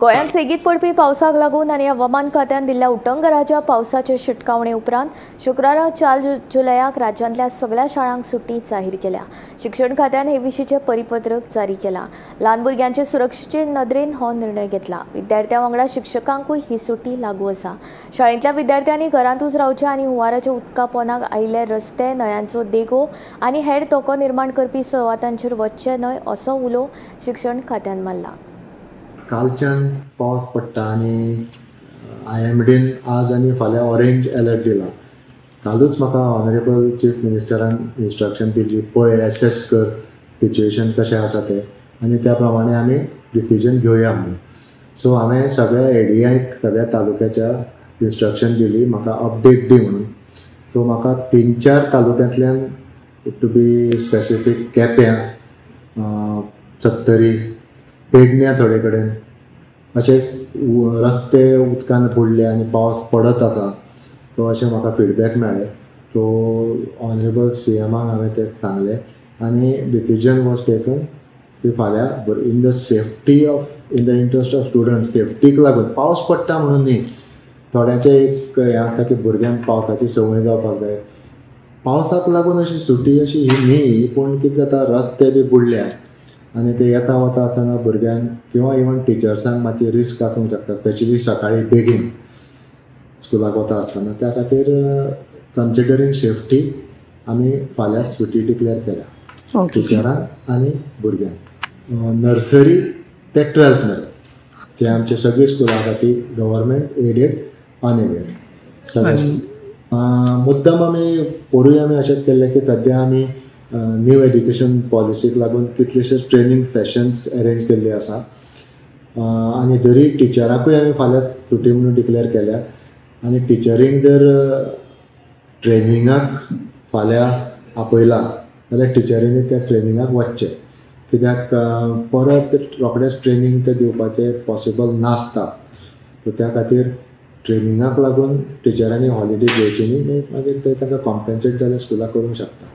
गोंयांत सेगीत पडपी पावसाक लागून आनी हवामान खात्यान दिल्ल्या उटंगराच्या पावसाचे शिटकावणे उपरांत शुक्रारा 4 जुलयाक राज्यांतल्या सगळ्या शाळांक सुटी जाहीर केल्या. शिक्षण खात्यान हे विशींचें परिपत्रक जारी केलां. ल्हान भुरग्यांचे सुरक्षेचे नदरेन हो निर्णय घेतला. विद्यार्थ्यां वांगडा शिक्षकांकूय ही सुटी लागू आसा. शाळेंतल्या विद्यार्थ्यांनी घरांतूच रावचें आनी हुंवाराच्या उदका पोनाक आयिल्ले रस्ते, न्हंयांचो देगो आनी हेर धोको निर्माण करपी सुवातांचेर वचचें न्हय असो उलो शिक्षण खात्यान मारला. कालच्यान पावस पडटा आनी IMDन आज आनी फाल्यां ऑरेंज अलर्ट दिला. कालूच म्हाका ऑनरेबल चीफ मिनिस्टरान इन्स्ट्रक्शन दिली, पळय एसेस कर सिच्युएशन कशें आसा तें आनी त्या प्रमाणे आमी डिसिजन घेवया म्हणून. सो हांवें सगळ्या ADIक सगळ्या तालुक्याच्या इन्स्ट्रक्शन दिली, म्हाका अपडेट दी म्हणून. सो म्हाका 3-4 तालुक्यांतल्यान, टू बी स्पेसिफीक, केप्यां, सत्तरी, पेडण्या थोडे कडेन अशे रस्ते उदकान बुडले आनी पावस पडत आसा, सो अशें म्हाका फिडबॅक मेळ्ळें. सो ऑनरेबल CMआक हांवें तें सांगलें आनी डिसिजन वॉज टेकन की फाल्यां in the safety of, in the interest of student, septic लागून. पावस पडटा म्हणून न्ही, थोड्यांचें एक हें आसता की भुरग्यांक पावसाची संवय जावपाक जाय. पावसाक लागून अशी सुटी अशी ही न्ही, पूण कितें जाता, रस्ते बी बुडल्यात आनी ते येता वता आसतना भुरग्यांक किंवा इवन टिचर्सांक मातशी रिस्क आसूंक शकता, स्पेशली सकाळी बेगीन स्कुलाक वता आसतना. त्या खातीर कन्सिडरींग सेफ्टी आमी फाल्यां सुटी डिक्लेअर केल्या टिचरांक आनी भुरग्यांक. नर्सरी ते 12th मेरेन ते आमचे सगळीं स्कुलां आसा ती गव्हर्मेंट एडेड, अनएडेड सगळे. मुद्दम आमी पोरूय आमी अशेंच केल्लें की सद्या आमी न्यू एज्युकेशन पॉलिसीक लागून कितलेशेच ट्रेनींग सेशन्स अरेंज केल्ले आसा आनी जरी टिचरांकूय आमी फाल्यां सुटी म्हणून डिक्लेअर केल्या आनी टिचरींक जर ट्रेनिंगाक फाल्यां आपयला जाल्यार टिचरींनी त्या ट्रेनिंगाक वचचें, कित्याक परत रोखडेंच ट्रेनींग तें दिवपाचें पॉसिबल नासता. सो त्या खातीर ट्रेनिंगाक लागून टिचरांनी हॉलिडे घेवची न्ही, मागीर ते तांकां कॉम्पेन्सेट जाल्यार स्कुलाक करूंक शकता.